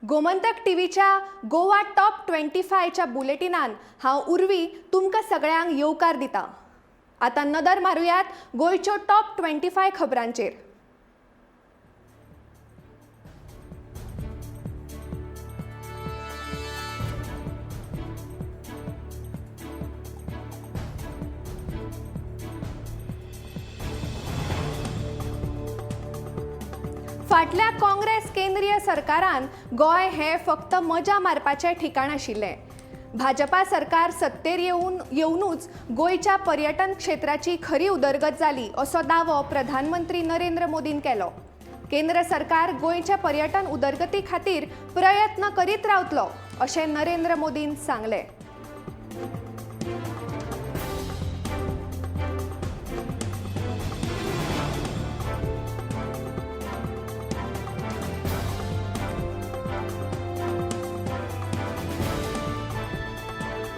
गोमंतक टीव्हीच्या गोवा टॉप 25च्या बुलेटिनान हांव उर्वी तुमकां सगळ्यांक येवकार दिता. आतां नदर मारुयात गोंयच्यो टॉप 25 खबरांचेर. फाटल्या काँग्रेस केंद्रीय सरकारान गोंय हें फक्त मजा मारपाचें ठिकाण आशिल्लें. भाजपा सरकार सत्तेर येवनूच गोंयच्या पर्यटन क्षेत्राची खरी उदरगत जाली असो दावो प्रधानमंत्री नरेंद्र मोदीन केलो. केंद्र सरकार गोंयच्या पर्यटन उदरगती खातीर प्रयत्न करीत रावतलो अशें नरेंद्र मोदीन सांगलें.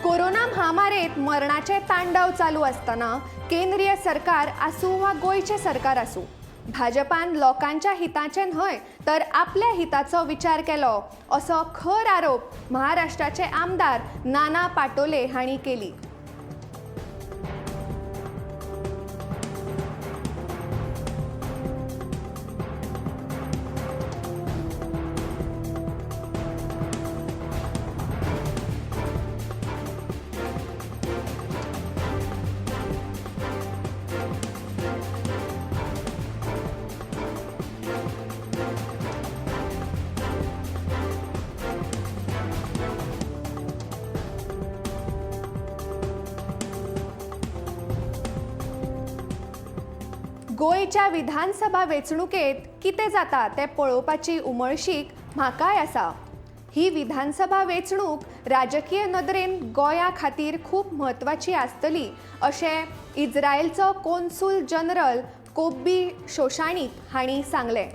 कोरोना महामारेत मरणाचे तांडव चालू आसतना केंद्रीय सरकार आसूं वा गोंयचें सरकार आसूं, भाजपान लोकांच्या हिताचें न्हय तर आपल्या हिताचो विचार केलो असो खर आरोप महाराष्ट्राचे आमदार नाना पाटोले हांणी केली. गोंयच्या विधानसभा वेंचणुकेंत कितें जाता तें पळोवपाची उमळशीक म्हाकाय आसा. ही विधानसभा वेंचणूक राजकीय नदरेन गोंया खातीर खूब म्हत्वाची आसतली अशें इस्रायलचो कोन्सूल जनरल कोब्बी शोशाणीक हांणी सांगलें.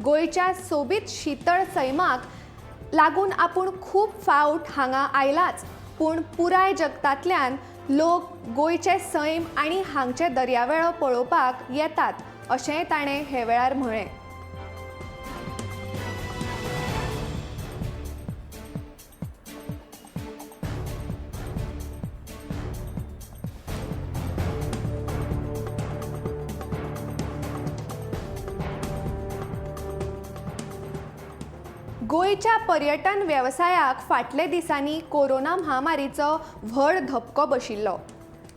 गोंयच्या सोबीत शितळ सैमाक लागून आपूण खूब फावट हांगा आयलाच, पूण पुराय जगतांतल्यान लोक गोंयचें सैम आनी हांगचे दर्यावेळो पळोवपाक येतात अशेंय ताणें हे वेळार म्हळें. गोंयच्या पर्यटन वेवसायाक फाटले दिसांनी कोरोना महामारीचो व्हड धपको बशिल्लो.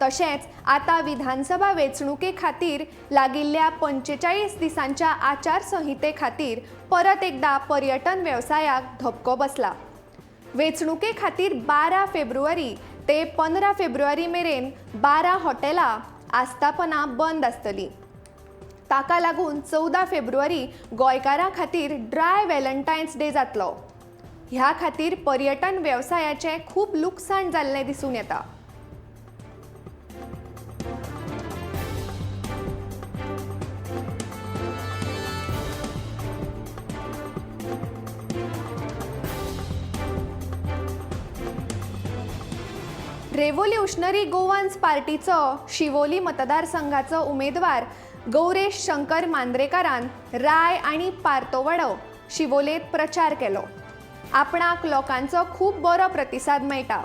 तशेंच आतां विधानसभा वेंचणुके खातीर लागिल्ल्या 45 दिसांच्या आचारसंहिते खातीर परत एकदा पर्यटन वेवसायाक धपको बसला. वेंचणुके खातीर 12 फेब्रुवारी ते 15 फेब्रुवारी मेरेन 12 हॉटेलां आस्थापनां बंद आसतलीं. ताका लागून 14 फेब्रुवारी गोंयकारां खातीर ड्राय व्हॅलेंटायन्स डे जातलो. ह्या खातीर पर्यटन वेवसायाचें खूब लुकसाण जाल्लें दिसून येता. रेव्होल्युशनरी गोवन्स पार्टीचो शिवोली मतदारसंघाचो उमेदवार गौरेश शंकर मांद्रेकारान राय आनी पार्तोवाडो शिवोलेंत प्रचार केलो. आपणाक लोकांचो खूब बरो प्रतिसाद मेळटा,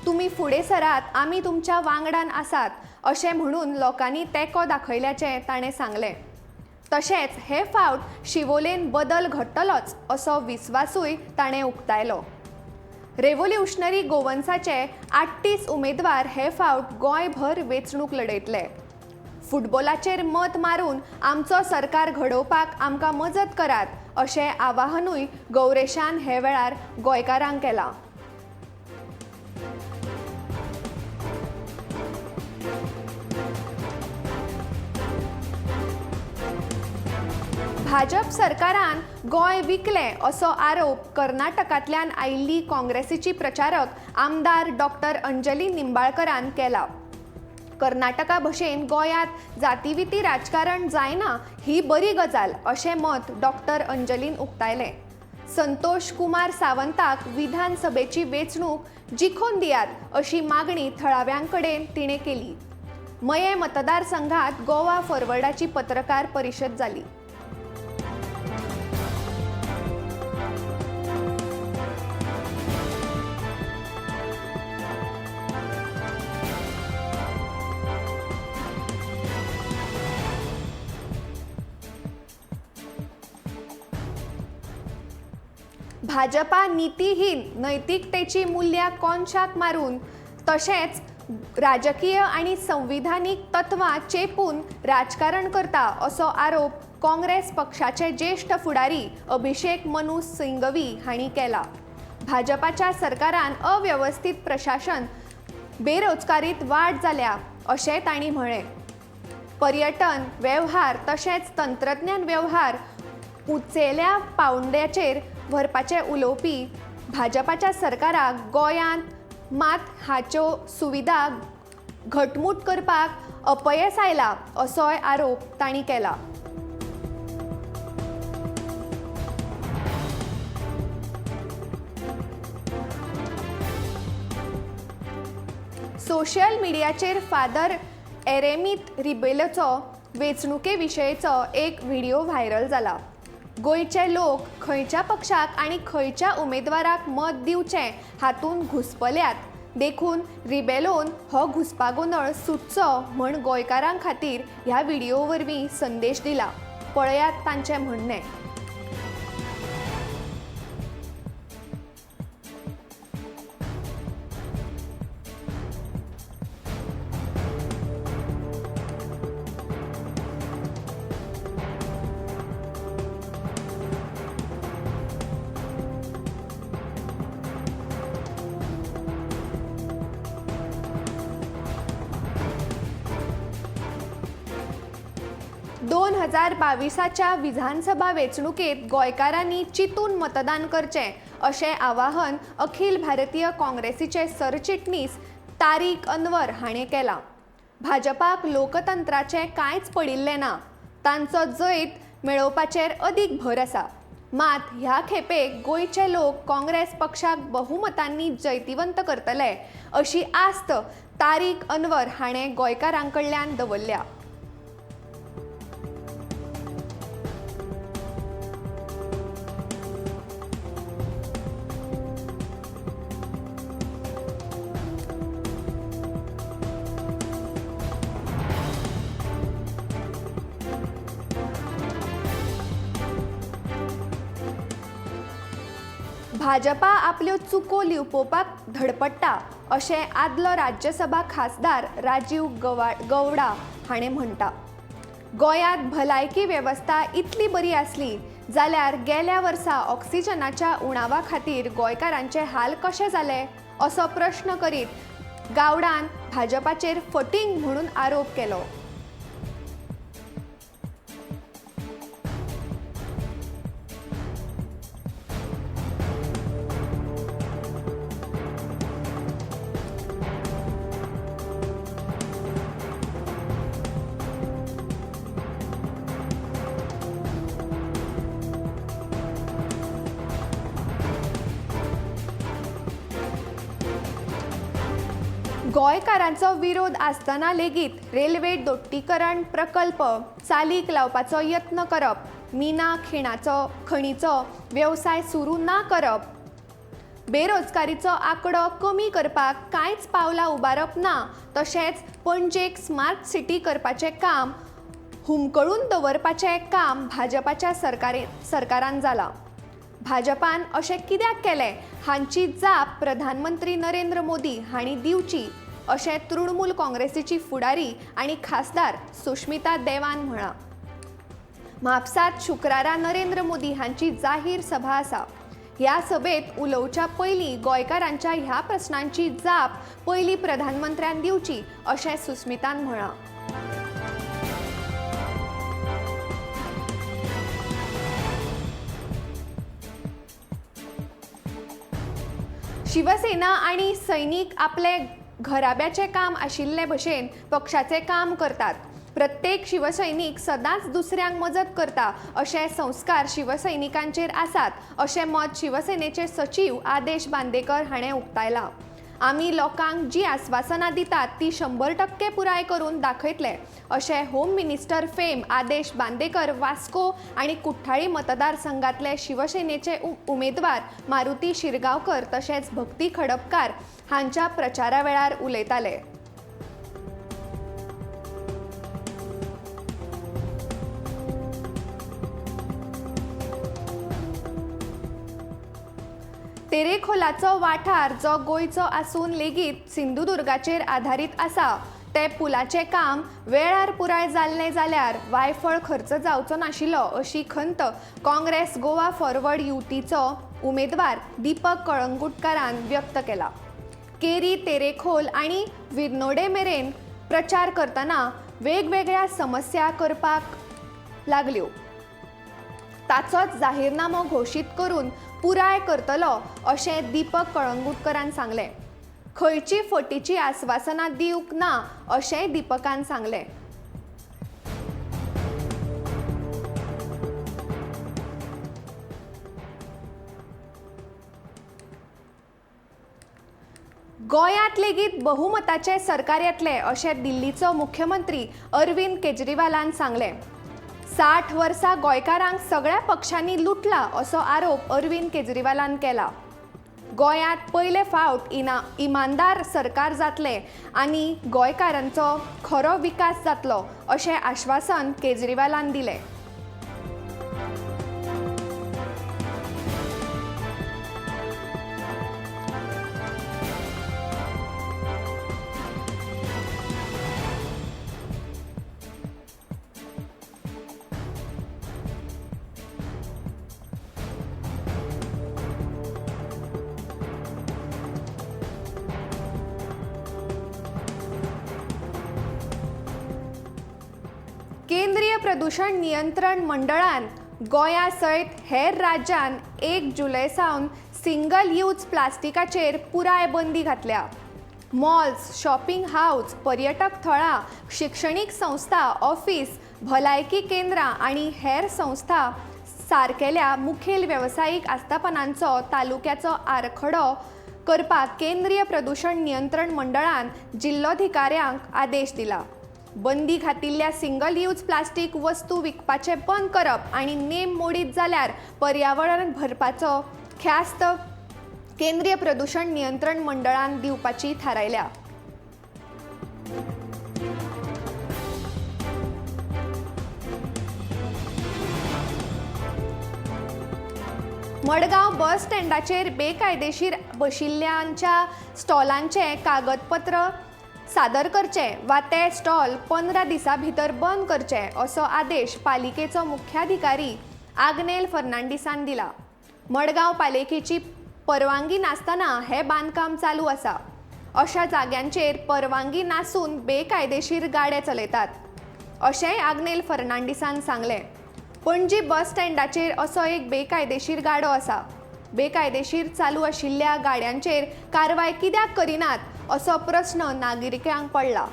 तुमी फुडें सरात, आमी तुमच्या वांगडान आसात अशें म्हणून लोकांनी तेंको दाखयल्याचें ताणें सांगलें. तशेंच हे फावट शिवोलेन बदल घडटलोच असो विस्वासूय ताणें उक्तायलो. रेव्होल्युशनरी गोवन्साचे 38 उमेदवार हे फावट गोंयभर वेंचणूक लढयतले. फुटबॉलाचेर मत मारून आमचो सरकार घडोवपाक आमकां मजत करात अशें आवाहनूय गौरेशान हे वेळार गोंयकारांक केलां. भाजप सरकारान गोंय विकलें असो आरोप कर्नाटकांतल्यान आयिल्ली काँग्रेसीची प्रचारक आमदार डॉक्टर अंजली निंबाळकरान केला. कर्नाटका भशेन गोंयांत जातीविती राजकारण जायना ही बरी गजाल अशें मत डॉक्टर अंजलीन उक्तायलें. संतोष कुमार सावंताक विधानसभेची वेंचणूक जिखोवन दियात अशी मागणी थळाव्यां कडेन तिणें केली. मयें मतदारसंघात गोवा फॉरवर्डाची पत्रकार परिशद जाली. भाजपा नितीहीन नैतिकतेची मूल्यां कोनशाक मारून तशेंच राजकीय आनी संविधानीक तत्वां चेपून राजकारण करता असो आरोप काँग्रेस पक्षाचे ज्येश्ठ फुडारी अभिषेक मनु सिंघवी हांणी केला. भाजपाच्या सरकारान अवेवस्थीत प्रशासन, बेरोजगारीत वाड जाल्या अशें तांणी म्हळें. पर्यटन वेव्हार तशेंच तंत्रज्ञान वेव्हार उंचेल्या पावंड्याचेर व्हरपाचें उलोवपी भाजपाच्या सरकाराक गोंयांत मात हाच्यो सुविधा घटमूट करपाक अपयस आयला असोय आरोप तांणी केला. सोशल मिडियाचेर फादर एरेमीत रिबेलोचो वेंचणुके विशयचो एक व्हिडियो व्हायरल जाला. गोंयचे लोक खंयच्या पक्षाक आनी खंयच्या उमेदवाराक मत दिवचें हातूंत घुस्पल्यात, देखून रिबेलोन हो घुस्पागोंदळ सुटचो म्हूण गोंयकारां खातीर ह्या व्हिडियो वरवीं संदेश दिला. पळयात तांचें म्हणणें. दोन हजार बावीसाच्या विधानसभा वेंचणुकेंत गोंयकारांनी चिंतून मतदान करचें अशें आवाहन अखिल भारतीय काँग्रेसीचे सरचिटणीस तारीक अनवर हाणें केलां. भाजपाक लोकतंत्राचें कांयच पडिल्लें ना, तांचो जैत मेळोवपाचेर अदीक भर आसा. मात ह्या खेपेक गोंयचे लोक काँग्रेस पक्षाक बहुमतांनी जैतिवंत करतले अशी आस्त तारीक अनवर हाणें गोंयकारां कडल्यान दवरल्या. भाजपा आपल्यो चुको लिपोवपाक धडपडटा अशें आदलो राज्यसभा खासदार राजीव गवडा हाणें म्हणटा. गोंयांत भलायकी वेवस्था इतली बरी आसली जाल्यार गेल्या वर्सा ऑक्सिजनाच्या उणावा खातीर गोंयकारांचे हाल कशे जाले असो प्रश्न करीत गावडान भाजपाचेर फटींग म्हणून आरोप केलो. गोंयकारांचो विरोध आसतना लेगीत रेल्वे दोट्टीकरण प्रकल्प चालीक लावपाचो यत्न करप, मिना खणीचो वेवसाय सुरू ना करप, बेरोजगारीचो आंकडो कमी करपाक कांयच पावलां उबारप ना, तशेंच पणजेक स्मार्ट सिटी करपाचें काम हुमकळून दवरपाचें काम भाजपाच्या सरकारान जालां. भाजपान अशें कित्याक केलें हांची जाप प्रधानमंत्री नरेंद्र मोदी हांणी दिवची अशें तृणमूल काँग्रेसीची फुडारी आनी खासदार सुष्मिता देवान म्हळां. म्हापसांत शुक्रारा नरेंद्र मोदी हांची जाहीर सभा आसा. ह्या सभेंत उलोवच्या पयलीं गोंयकारांच्या ह्या प्रस्नांची जाप पयलीं प्रधानमंत्र्यान दिवची अशें सुस्मितान म्हळां. शिवसेना आनी सैनीक आपले घराब्याचें काम आशिल्ले भशेन पक्षाचें काम करतात. प्रत्येक शिवसैनीक सदांच दुसऱ्यांक मजत करता अशे संस्कार शिवसैनिकांचेर आसात अशें मत शिवसेनेचे सचीव आदेश बांदेकर हाणें उक्तायलां. आमी लोकांक जी आस्वासनां दितात ती 100% पुराय करून दाखयतले अशें home minister fame Aadesh Bandekar Vasco आनी कुठ्ठाळी मतदारसंघातले शिवसेनेचे उमेदवार मारुती शिरगांवकर तशेंच भक्ती खडपकार हांच्या प्रचारा वेळार उलयताले. तेरेखोलाचो वाठार जो गोंयचो आसून लेगीत सिंधुदुर्गाचेर आधारीत आसा ते पुलाचें काम वेळार पुराय जाल्लें जाल्यार वायफळ खर्च जावचो नाशिल्लो अशी खंत काँग्रेस गोवा फॉरवर्ड युतीचो उमेदवार दीपक कळंगुटकारान व्यक्त केला. केरी तेरेखोल आनी विर्नोडे मेरेन प्रचार करतना वेगवेगळ्या समस्या करपाक लागल्यो. ताचोच जाहीरनामो घोशीत करून पुराय करतलो अशें दीपक कळंगुटकरान सांगलें. खंयची फटीची आस्वासनां दिवंक ना अशेंय दीपकान सांगलें. गोंयांत लेगीत बहुमताचें सरकार येतलें अशें दिल्लीचो मुख्यमंत्री अरविंद केजरीवालान सांगलें. 60 वर्सां गोंयकारांक सगळ्या पक्षांनी लुटला असो आरोप अरविंद केजरीवालान केला. गोंयांत पयले फावट इमानदार सरकार जातलें आनी गोंयकारांचो खरो विकास जातलो अशें आश्वासन केजरीवालान दिलें. केंद्रीय प्रदूषण नियंत्रण मंडळान गोंया सयत हेर राज्यान 1 जुलय सावन सिंगल यूज प्लास्टिकाचेर पुराय बंदी घातल्या. मॉल्स, शॉपिंग हावज, पर्यटक थळां, शिक्षणीक संस्था, ऑफिस, भलायकी केंद्रां आनी हेर संस्था सारकेल्या मुखेल वेवसायीक आस्थापनांचो तालुक्याचो आरखडो करपाक केंद्रीय प्रदूषण नियंत्रण मंडळान जिल्लोधिकाऱ्यांक आदेश दिला. बंदी घातिल्ल्या सिंगल यूज प्लास्टीक वस्तू विकपाचें बंद करप आनी नेम मोडीत जाल्यार पर्यावरण भरपाचो ख्यास्त केंद्रीय प्रदूषण नियंत्रण मंडळान दिवपाची थारायल्या. मडगांव बस स्टँडाचेर बेकायदेशीर बशिल्ल्यांच्या स्टॉलांचें कागदपत्र सादर करचे वा ते स्टॉल 15 दिसां भितर बंद करचे असो आदेश पालिकेचो मुख्याधिकारी आग्नेल फर्नांडीसान दिला. मडगांव पालिकेची परवानगी नासतना हें बांदकाम चालू आसा. अशा जाग्यांचेर परवानगी नासून बेकायदेशीर गाडे चलयतात अशेंय आग्नेल फर्नांडीसान सांगलें. पणजी बस स्टँडाचेर असो एक बेकायदेशीर गाडो आसा. बेकायदेशीर चालू आशिल्ल्या गाड्यांचेर कारवाय कित्याक करिनात असो प्रस्न नागरिकांक पडला.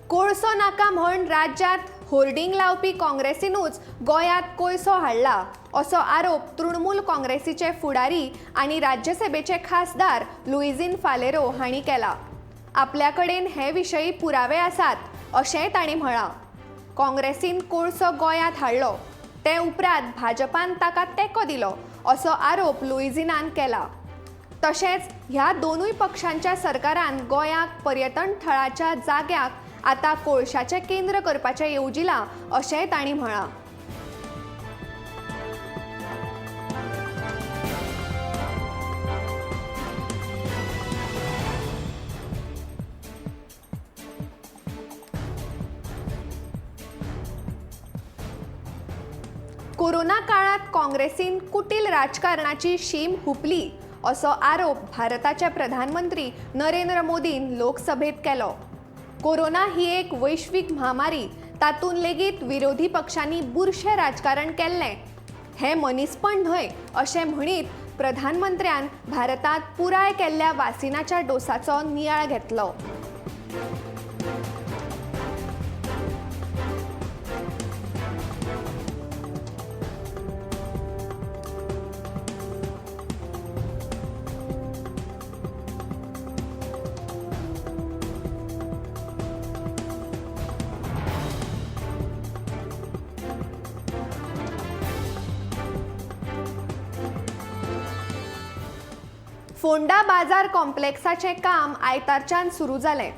कोळसो नाका म्हण राज्यांत होर्डिंग लावपी काँग्रेसीनूच गोंयांत कोळसो हाडला असो आरोप तृणमूल काँग्रेसीचे फुडारी आनी राज्यसभेचे खासदार लुईझिन फालेरो हांणी केला. आपल्या कडेन हे विशयी पुरावे आसात अशेंय तांणी म्हळां. काँग्रेसीन कोळसो गोंयांत हाडलो ते उपरांत भाजपान ताका तेंको दिलो असो आरोप लुईझिनान केला. तशेंच ह्या दोनूय पक्षांच्या सरकारान गोंयाक पर्यटन थळाच्या जाग्याक आतां कोळशाचें केंद्र करपाचें येवजिलां अशेंय तांणी म्हळां. कोरोना काळात काँग्रेसीन कुटील राजकारणाची शीम हुपली असो आरोप भारताचे प्रधानमंत्री नरेंद्र मोदीन लोकसभेत केलो. कोरोना ही एक वैश्वीक म्हामारी, तातूंत लेगीत विरोधी पक्षांनी बुरशें राजकारण केल्लें हें मनीसपण न्हय अशें म्हणीत प्रधानमंत्र्यान भारतांत पुराय केल्ल्या वासिनाच्या डोसाचो नियाळ घेतलो. फोंडा बाजार कॉम्प्लेक्साचें काम आयतारच्यान सुरू जालें.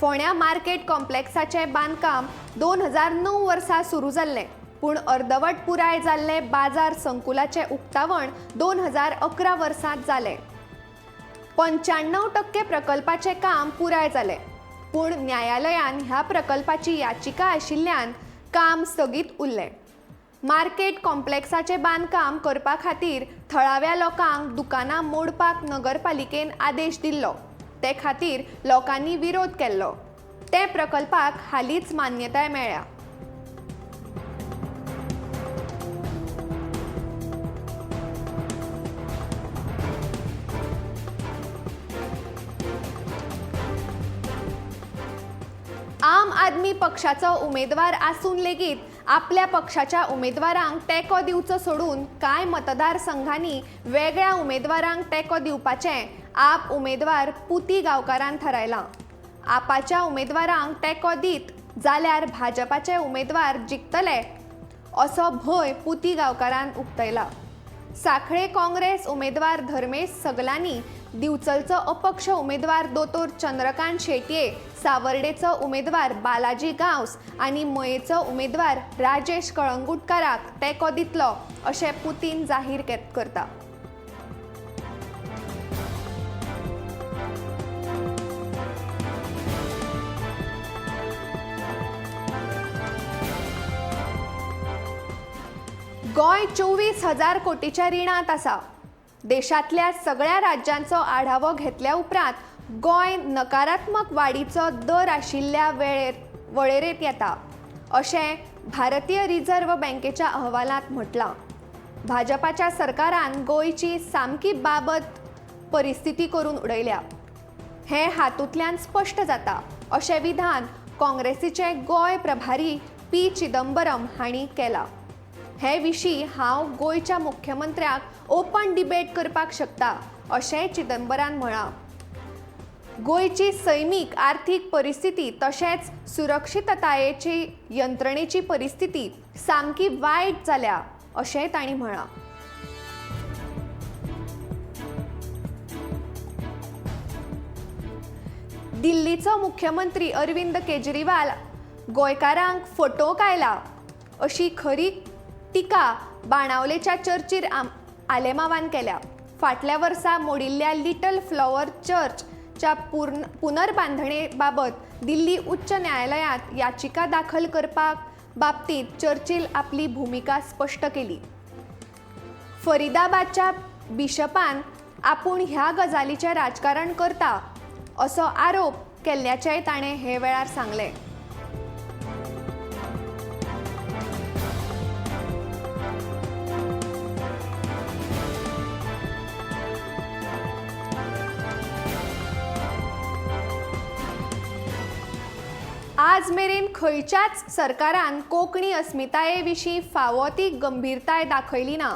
फोंड्या मार्केट कॉम्प्लेक्साचें बांदकाम 2009 वर्सा सुरू जाल्लें, पूण अर्दवट पुराय जाल्लें बाजार संकुलाचें उक्तावण 2011 वर्सांत जालें. 95% प्रकल्पाचें काम पुराय जालें, पूण न्यायालयान ह्या प्रकल्पाची याचिका आशिल्ल्यान काम स्थगीत उरलें. मार्केट कॉम्प्लेक्साचें बांदकाम करपा खातीर थळाव्या लोकांक दुकानां मोडपाक नगरपालिकेन आदेश दिल्लो. ते खातीर लोकांनी विरोध केल्लो. ते प्रकल्पाक हालींच मान्यताय मेळ्ळ्या. आम आदमी पक्षाचो उमेदवार आसून लेगीत आपल्या पक्षाच्या उमेदवारांक तेंको दिवचो सोडून कांय मतदारसंघांनी वेगळ्या उमेदवारांक तेंको दिवपाचें आप उमेदवार पुती गांवकारान थारायलां. आपाच्या उमेदवारांक तेंको दीत जाल्यार भाजपाचे उमेदवार जिखतले असो भंय पुती गांवकारान उक्तायला. सांखळे काँग्रेस उमेदवार धर्मेश सगलांनी, दिवचलचो अपक्ष उमेदवार दोतोर चंद्रकांत शेटये, सावर्डेचो उमेदवार बालाजी गांवस आनी मयेचो उमेदवार राजेश कळंगुटकाराक तेंको दितलो अशें पुतीन जाहीर करता. गोंय 24,000 कोटीच्या रिणांत आसा. देशांतल्या सगळ्या राज्यांचो आढावो घेतल्या उपरांत गोंय नकारात्मक वाडीचो दर आशिल्ल्या वळेरेंत येता अशें भारतीय रिझर्व्ह बँकेच्या अहवालांत म्हटलां. भाजपाच्या सरकारान गोंयची सामकी बाबत परिस्थिती करून उडयल्या हें हातूंतल्यान स्पश्ट जाता अशें विधान काँग्रेसीचे गोंय प्रभारी पी चिदंबरम हांणी केलां. हे विशीं हांव गोंयच्या मुख्यमंत्र्याक ओपन डिबेट करपाक शकता अशेंय चिदंबरान म्हळां. गोंयची सैमीक आर्थीक परिस्थिती तशेंच सुरक्षिततायेची यंत्रणेची परिस्थिती सामकी वायट जाल्या अशेंय तांणी म्हळां. दिल्लीचो मुख्यमंत्री अरविंद केजरीवाल गोंयकारांक फटोवंक आयला अशी खरी टिका बाणावलेच्या चर्चीर आलेमावान केल्या. फाटल्या वर्सा मोडिल्ल्या लिटल फ्लॉवर चर्चच्या पुनर्बांधणे बाबत दिल्ली उच्च न्यायालयांत याचिका दाखल करपाक बाबतींत चर्चील आपली भुमिका स्पश्ट केली. फरिदाबादच्या बिशपान आपूण ह्या गजालीचें राजकारण करता असो आरोप केल्ल्याचेंय ताणें हे वेळार सांगलें. आज मेरेन खंयच्याच सरकारान कोंकणी अस्मिताये विशीं फावो ती गंभीरताय दाखयली ना,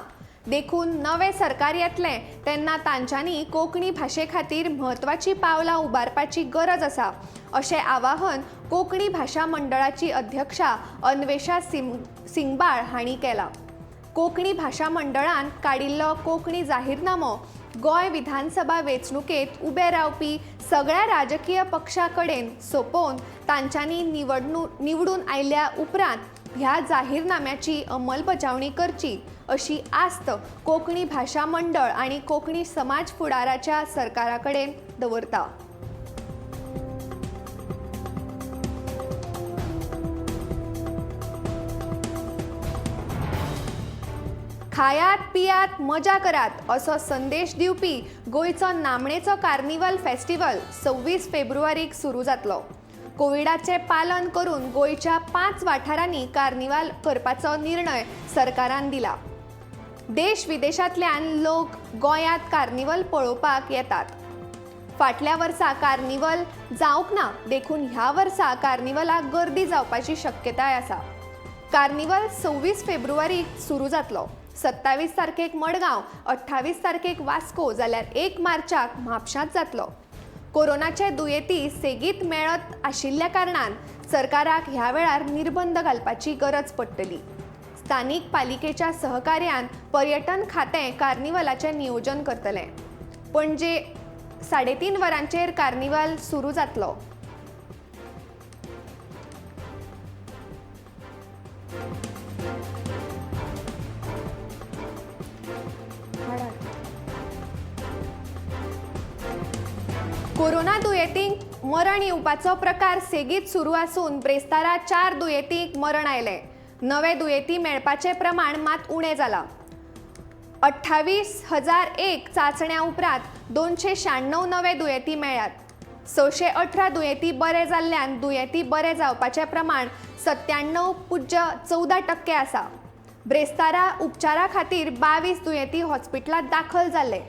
देखून नवें सरकार येतलें तेन्ना तांच्यांनी कोंकणी भाशे खातीर म्हत्वाचीं पावलां उबारपाची गरज आसा अशें आवाहन कोंकणी भाशा मंडळाची अध्यक्षा अन्वेषा सिंगबाळ हांणी केलां. कोंकणी भाशा मंडळान काडिल्लो कोंकणी जाहीरनामो गोंय विधानसभा वेंचणुकेंत उबे रावपी सगळ्या राजकीय पक्षां कडेन सोंपोवन तांच्यांनी निवडून आयल्या उपरांत ह्या जाहीरनाम्याची अंमलबजावणी करची अशी आस्त कोंकणी भाशा मंडळ आनी कोंकणी समाज फुडाराच्या सरकारा कडेन दवरता. खायात पियात मजा करात असो संदेश दिवपी गोंयचो नामणेचो कार्निवल फेस्टिवल 26 फेब्रुवारीक सुरू जातलो. कोविडाचें पालन करून गोंयच्या 5 वाठारांनी कार्निवाल करपाचो निर्णय सरकारान दिला. देश विदेशांतल्यान लोक गोंयांत कार्निवल पळोवपाक येतात. फाटल्या वर्सा कार्निवल जावंक ना, देखून ह्या वर्सा कार्निवलाक गर्दी जावपाची शक्यताय आसा. कार्निवल 26 फेब्रुवारीक सुरू जातलो. 27 तारखेक मडगांव, 28 तारखेक वास्को जाल्यार 1 मार्चाक म्हापशांत जातलो. कोरोनाचे दुयेंती सेगीत मेळत आशिल्ल्या कारणान सरकाराक ह्या वेळार निर्बंध घालपाची गरज पडटली. स्थानीक पालिकेच्या सहकार्यान पर्यटन खातें कार्निवलाचें नियोजन करतलें. पणजे 3:30 वरांचेर कार्निवाल सुरू जातलो. कोरोना दुयेंतींक मरण येवपाचो प्रकार सेगीत सुरू आसून ब्रेस्तारा 4 दुयेंतींक मरण आयलें. नवे दुयेंती मेळपाचें प्रमाण मात उणें जालां. 28,001 चांचण्या उपरांत 296 नवे दुयेंती मेळ्ळ्यात. 618 दुयेंती बरे जाल्ल्यान दुयेंती बरे जावपाचें प्रमाण 97.14% आसा. ब्रेस्तारा उपचारा खातीर 22 दुयेंती हॉस्पिटलांत दाखल जाल्ले.